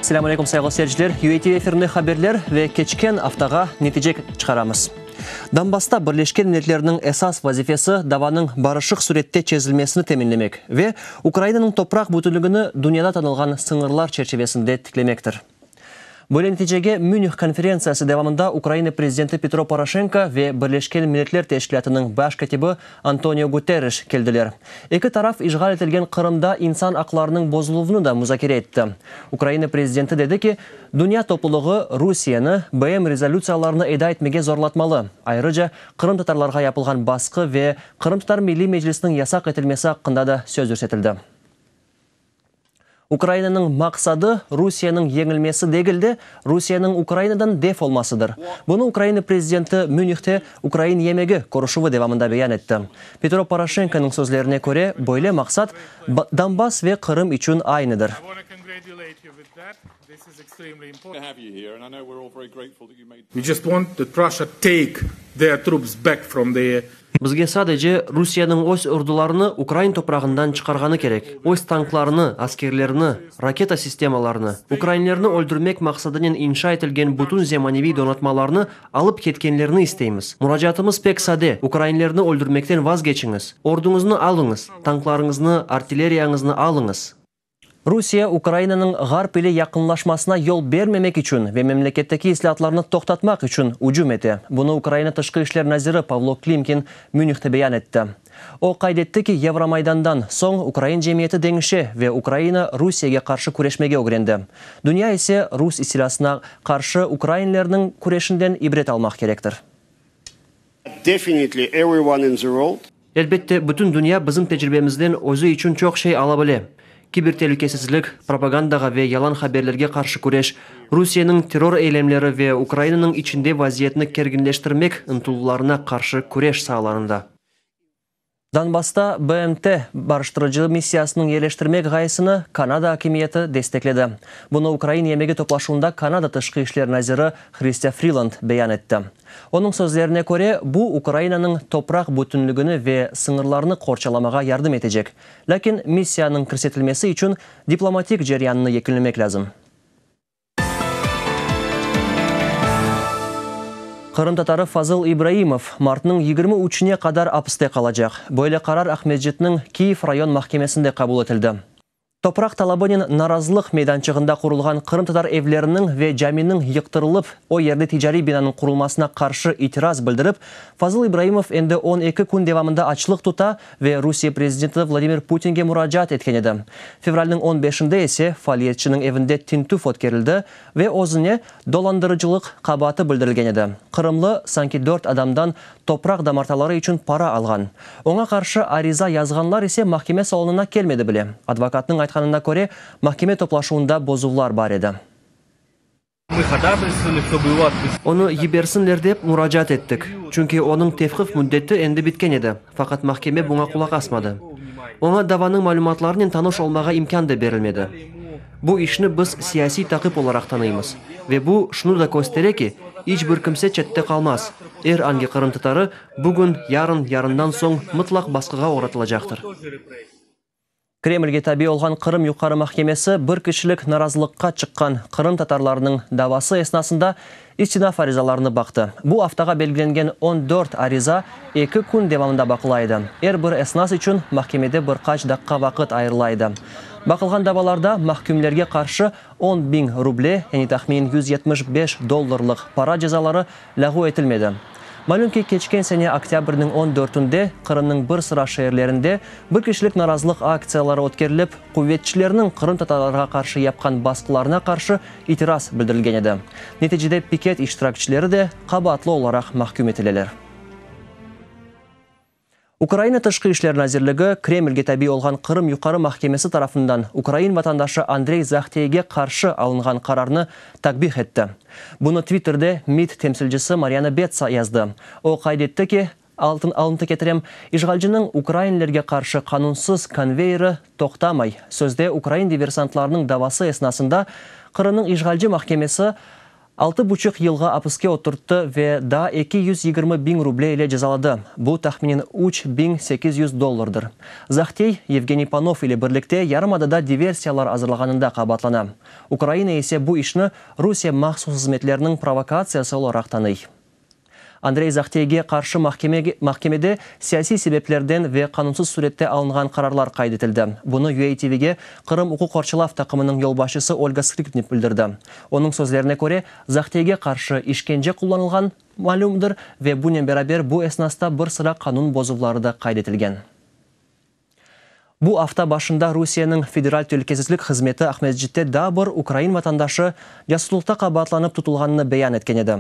Selâm aleyküm, sayğılı seyirciler! UATV efirinde haberler ve keçken aftağa netice çıqaramız. Donbassta Birleşken Milletlerniñ esas vazifesi davanıñ barışıq sürette çezilmesini teminlemek ve Ukrainanıñ topraq bütünligini dünyada tanılğan sıñırlar çerçivesinde tiklemektir. Böyle neticege Münih konferentsiyası devamında Ukraina prezidenti Petro Poroşenko ve Birleşken Milletler Teşkilâtınıñ baş kâtibi Antonio Guterres keldiler. Eki taraf işğal etilgen Qırımda insan aqlarınıñ bozuluvını da muzakere etti. Ukraina prezidenti dedi ki, dünya toplulığı Rusiyeni BM rezolütsiyalarını eda etmege zorlatmalı, ayrıca qırımtatarlarğa yapılğan basqı ve Qırımtatar Milliy Meclisiniñ yasaq etilmesi aqqında da söz yürsetildi. Ukrainanıñ maqsadı, Rusiyeniñ yeñilmesi degil de, Rusiyeniñ Ukrainadan def olmasıdır. Bunı Ukraina prezidenti Münihte ukrain yemegi körüşüvi devamında beyan etti. Petro Poroşenkonıñ sözlerine köre, böyle maqsat Donbass ve Qırım içün aynıdır. Bizge sadece Rusiyeniñ öz ordularını ukrain toprağından çıqarğanı kerek, öz tanklarını, askerlerini, raketa sistemalarını, ukrainlerni öldürmek maqsadınen inşa etilgen bütün zemaneviy donatmalarnı alıp ketkenlerini isteymiz. Muracaatımız pek sade, ukrainlerni öldürmekten vazgeçiñiz, orduñıznı alıñız, tanklarıñıznı, artilleriyañıznı alıñız. Rusiye Ukrainanıñ Ğarp ile yaqınlaşmasına yol bermemek içün ve memleketteki islâatlarnı toqtatmaq içün ücüm ete. Bunı Ukraina Tışqı işler naziri Pavlo Klimkin Münihte beyan etti. O qayd etti ki, Yevromaydandan soñ ukrain cemiyeti deñişe ve Ukraina Rusiyege qarşı küreşmege ögrendi. Dünya ise rus istilâsına qarşı ukrainlerniñ küreşinden ibret almaq kerektir. Definitely everyone in the world. Elbette, bütün dünya bizim tecribemizden özü içün çoq şey ala bile. Kibertelükesizlik, propagandağa ve yalan haberlerge qarşı küreş, Rusiyeniñ terror eylemleri ve Ukrainanıñ içinde vaziyetni kerginleştirmek ıntıluvlarına qarşı küreş saalarında. Donbassta BMT barıştırıcı missiyasınıñ yerleştirmek ğayesini Kanada akimiyeti destekledi. Bunı ukrain yemegi toplaşuvında Kanada tışqı işler naziri Hristâ Friland beyan etti. Onıñ sözlerine köre, bu Ukrainanıñ topraq bütünligini ve sıñırlarını qorçalamağa yardım etecek. Lâkin missiyanıñ kirsetilmesi içün diplomatik ceryannı yekünlemek lâzim. Qırımtatarı Fazıl İbraimov martnıñ 23-ne qadar apiste qalacaq. Böyle qarar Aqmescitniñ Kiyev rayon mahkemesinde qabul etildi. Topraq talabınen narazılıq meydançığında qurulğan qırımtatar evleriniñ ve caminiñ yıqtırılıp, o yerde ticariy binanıñ qurulmasına qarşı itiraz bildirip, Fazıl İbraimov endi 12 kün devamında açlıq tuta ve Rusiye prezidenti Vladimir Putinge muracaat etken edi. Fevralniñ on beşinde ise faaliyetçiniñ evinde tintüv ötkerildi ve özüne dolandırıcılıq qabaatı bildirilgen edi. Qırımlı, sanki dört adamdan topraq damartaları içün para alğan. Oña qarşı ariza yazğanlar ise mahkeme salonına kelmedi bile. Advokatnıñ aytqanına köre, mahkeme toplaşuvında bozuvlar bar edi. Onı yibersinler dep muracaat ettik, çünki onıñ tevqif müddeti endi bitken edi, faqat mahkeme buña qulaq asmadı. Oña davanıñ malümatlarınen tanış olmağa imkân da berilmedi. Bu işni biz siyasiy taqip olaraq tanıymız. Ve bu şunı da köstere ki, iç bir kimse çette qalmaz, er angi qırımtatarı bugün, yarın, yarından soñ mıtlaq basqığa oğratılacaqtır. Kremlge tabi olğan Qırım Yuqarı mahkemesi bir kişilik narazılıqqa çıqqan qırımtatarlarnıñ davası esnasında istinaf arizalarını baqtı. Bu aftağa belgilengen 14 ariza eki kün devamında baqıla edi. Er bir esnas içün mahkemede bir qaç daqqa vaqıt ayırıla edi. Baqılğan davalarda mahkümlerge qarşı 10.000 ruble, yani tahminen 175 dollarlıq para cezaları lâğu etilmedi. Malüm ki, keçken sene oktâbrniñ on dörtünde Qırımnıñ bir sıra şeerlerinde bir kişilik narazılıq aktsiyaları ötkerilip, quvetçilerniñ qırımtatarlarğa qarşı yapqan basqılarına qarşı itiraz bildirilgen edi. Neticede piket iştirakçileri de qabaatlı olaraq mahküm etileler. Ukraina Tışqı işler nazirligi, Kremlge tabi olğan Qırım Yuqarı mahkemesi tarafından ukrain vatandaşı Andrey Zahteyge qarşı alınğan qararnı takbih etti. Bunı Twitterde MİD temsilcisi Maryana Betsa yazdı. O qayd etti ki, altın alıntı ketirem, işğalciniñ ukrainlerge qarşı qanunsız konveyeri toqtamay. Sözde ukrain diversantlarınıñ davası esnasında Qırımnıñ işğalci mahkemesi Altı buçuq yılğa apiske oturttı ve daa 220.000 ruble ile cezaladı, bu tahminen 3800 dollardır. Zahtey, Yevgeniy Panov ile birlikte yarımadada diversiyalar azırlağanında qabaatlana. Ukraina ise bu işni Rusiye mahsus hızmetleriniñ provokatsiyası olaraq tanıy. Andrey Zahteyge qarşı mahkemede siyasiy sebeplerden ve qanunsız sürette alınğan qararlar qayd etildi. Bunı UATVge Qırım uquq qorçalav taqımınıñ yolbaşçısı Olga Skripnik bildirdi. Onıñ sözlerine köre, Zahteyge qarşı işkence qullanılğan malümdir ve bunen beraber bu esnasta bir sıra qanun bozuvları da qayd etilgen. Bu afta başında Rusiyeniñ Federal telükesizlik hızmeti Aqmescitte daa bir ukrain vatandaşı casuslıqta qabaatlanıp tutulğanını beyan etken edi.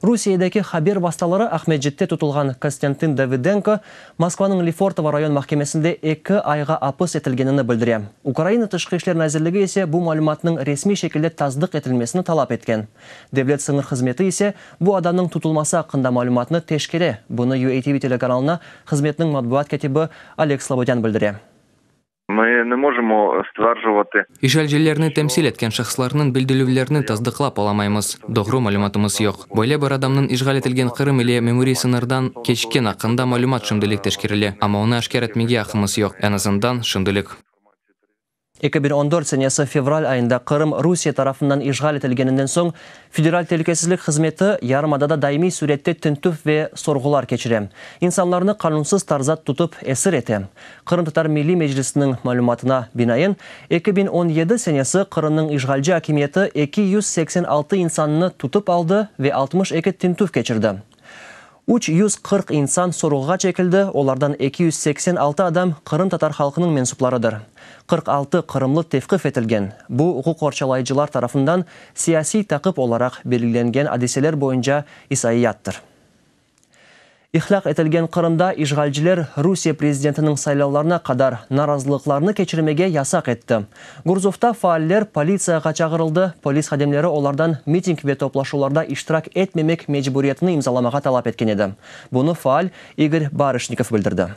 Rusiyedeki haber vastaları Aqmescitte tutulğan Konstantin Davıdenko Moskvanıñ Lefortovo rayon mahkemesinde eki ayğa apis etilgenini bildire. Ukraina Tışqı işler nazirligi ise bu malümatnıñ resmiy şekilde tasdıq etilmesini talap etken. Devlet sıñır hızmeti ise bu adamnıñ tutulması aqqında malümatnı teşkere, bunı UATV telekanalına hızmetniñ matbuat kâtibi Oleg Slobodân bildire. İşğalcilerni temsil etken şahıslarnıñ bildirüvlerini tasdıqlap olamaymız, doğru malümatımız yoq. Böyle bir adamnıñ işğal etilgen Qırım ile memuriy sıñırdan keçken aqqında malümat şimdilik teşkerile, amma onı aşkâr etmege aqqımız yoq, eñ azından, şimdilik. 2014 senesi fevral ayında Qırım Rusiye tarafından işğal etilgeninden soñ Federal telükesizlik hızmeti yarımadada daimiy sürette tintüv ve sorğular keçire, insanlarnı qanunsız tarzda tutıp esir ete. Qırımtatar Milliy Meclisiniñ malümatına binaen, 2017 senesi Qırımnıñ işğalci akimiyeti 286 insannı tutıp aldı ve 62 tintüv keçirdi. 340 insan sorğuğa çekildi, olardan 286 adam qırımtatar halqınıñ mensuplarıdır. 46 qırımlı tevqif etilgen. Bu, uquq qorçalayıcılar tarafından siyasiy taqip olaraq belgilengen adiseler boyunca isaiyattır. İhlâq etilgen Qırımda işğalciler Rusiye prezidentiniñ saylavlarına qadar narazılıqlarnı keçirmege yasaq etti. Gurzufta faaller politsiyağa çağırıldı, polis hadimleri olardan miting ve toplaşuvlarda iştirak etmemek mecburiyetini imzalamağa talap etken edi. Bunı faal İgor Barışnikov bildirdi.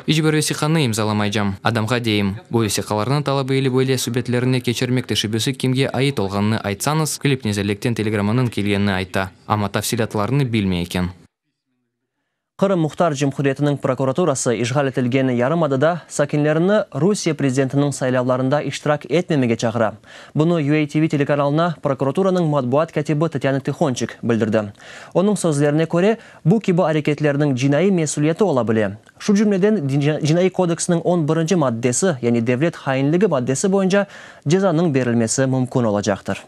İç bir vesiqanı imzalamaycam. Adamğa deyim, bu vesiqalarnı talabı ile böyle subetlerni keçirmek teşebbüsi kimge ait olğanını aytsañız, kelip nazirlikten telegrammanıñ kelgenini ayta, amma tafsilâtlarnı bilmey eken. Qırım Muhtar Cumhuriyetiniñ prokuraturası işğal etilgen yarımadada sakinlerini Rusiye prezidentiniñ saylavlarında iştirak etmemege çağıra. Bunı UATV telekanalına prokuraturanıñ matbuat kâtibi Tatyana Tihonçik bildirdi. Onıñ sözlerine köre, bu kibi areketlerniñ cinaiy mesüliyeti ola bile. Şu cümleden, Cinaiy kodeksniñ on birinci maddesi, yani devlet hainligi maddesi boyunca cezanıñ berilmesi mümkün olacaqtır.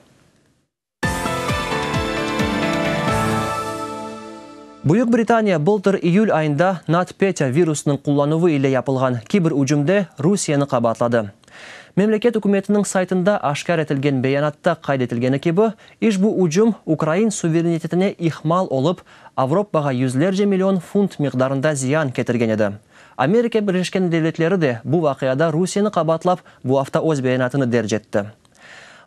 Büyük Britaniya bıltır iyül ayında NotPetya virusınıñ qullanuvı ile yapılğan kiber ücümde Rusiyeni qabaatladı. Memleket ükümetiniñ saytında aşkâr etilgen beyanatta qayd etilgeni kibi, işbu ücüm ukrain suverenitetine ihmal olıp, Avropağa yüzlerce million funt miqdarında ziyan ketirgen edi. Amerika Birleşken Devletleri de bu vaqiada Rusiyeni qabaatlap, bu afta öz beyanatını derc etti.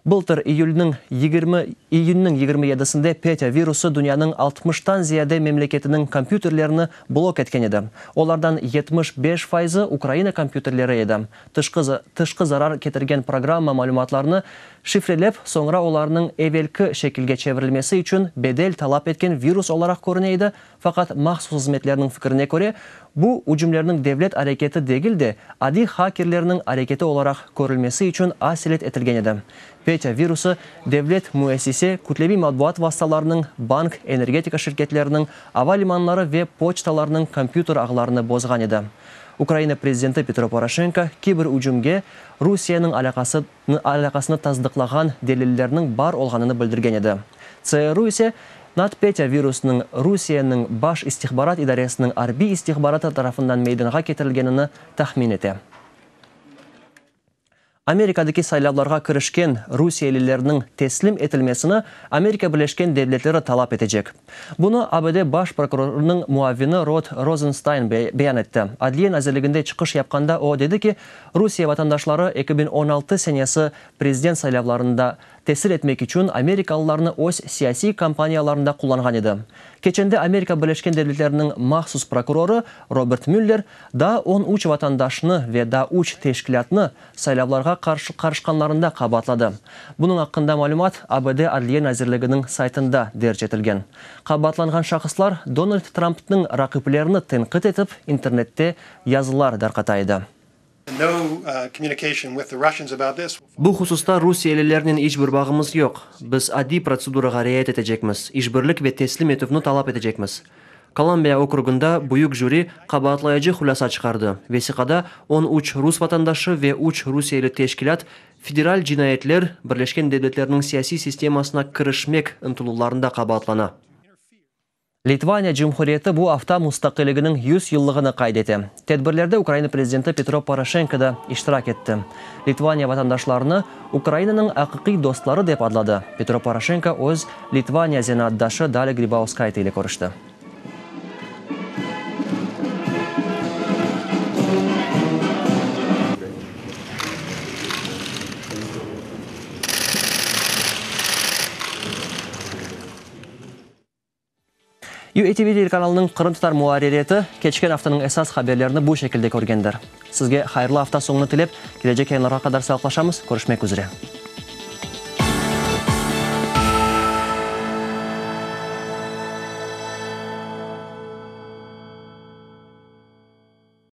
Bıltır iyülniñ 20 iyünniñ 27-sinde Petya virusı dünyanıñ altmıştan ziyade memleketiniñ kompyuterlerini blok etken edi. Olardan 75 fayızı Ukraina kompyuterleri edi. Tışqı tışqı zarar ketirgen programma malümatlarını şifrelep, soñra olarnıñ evelki şekilge çevirilmesi içün bedel talap etken virus olaraq körüne edi, Faqat mahsus hızmetlerniñ fikrine köre, bu, ücümlerniñ devlet areketi degil de, adiy hakerlerniñ areketi olaraq körülmesi içün aselet etilgen edi. Petya virusı, devlet, müessise, kütleviy matbuat vastalarınıñ, bank, energetika şirketleriniñ, ava limanları ve poçtalarnıñ kompyuter ağlarını bozğan edi. Ukraina prezidenti Petro Poroşenko kiber ücümge Rusiyeniñ alâqası alâqasını tasdıqlağan delillerniñ bar olğanını bildirgen edi. TSRU ise NotPetya virusınıñ Rusiyeniñ Baş istihbarat idaresiniñ arbiy istihbaratı tarafından meydanğa ketirilgenini tahmin ete. Amerikadaki saylavlarğa kirişken rusiyelilerniñ teslim etilmesini Amerika Birleşken Devletleri talap etecek. Bunı ABD baş prokurorınıñ muavini Rod Rozenstein beyan etti. Adliye nazirliginde çıqış yapqanda o dedi ki, Rusiye vatandaşları 2016 senesi prezident saylavlarında tesir etmek içün amerikalılarnı öz siyasiy kampaniyalarında qullanğan edi. Keçende Amerika Birleşken Devletleriniñ mahsus prokurorı Robert Müller daa 13 vatandaşnı ve daa üç teşkilâtnı saylavlarğa qarışqanlarında qabaatladı. Bunıñ aqqında malümat ABD Adliye nazirliginiñ saytında derc etilgen. Qabaatlanğan şahıslar Donald Trumpnıñ raqiplerini tenqit etip, internette yazılar darqata edi. Bu hususta rusiyelilernen iç bir bağımız yoq. Biz adiy protsedurağa riayet etecekmiz, işbirlik ve teslim etüvni talap etecekmiz. Kolumbiya okrugında büyük jüri qabaatlayıcı hulâsa çıqardı. Vesiqada 13 rus vatandaşı ve üç rusiyeli teşkilât federal cinayetler, Birleşken Devletlerniñ siyasiy sistemasına kirişmek ıntıluvlarında qabaatlana. Litvaniya Cumhuriyeti bu afta mustaqilliginiñ yüz yıllığını qayd ete. Tedbirlerde Ukraina prezidenti Petro Poroşenko da iştirak etti. Litvaniya vatandaşlarını Ukrainanıñ aqiqiy dostları dep adladı. Petro Poroşenko öz Litvaniya zenaatdaşı Dalia Gribauskayte ile körüşti. UATV telekanalınıñ qırımtatar muarririyeti keçken aftanıñ esas haberlerini bu şekilde körgendir. Sizge hayırlı afta soñunı tilep, kelecek yayınlarğa qadar sağlıqlaşamız, körüşmek üzre.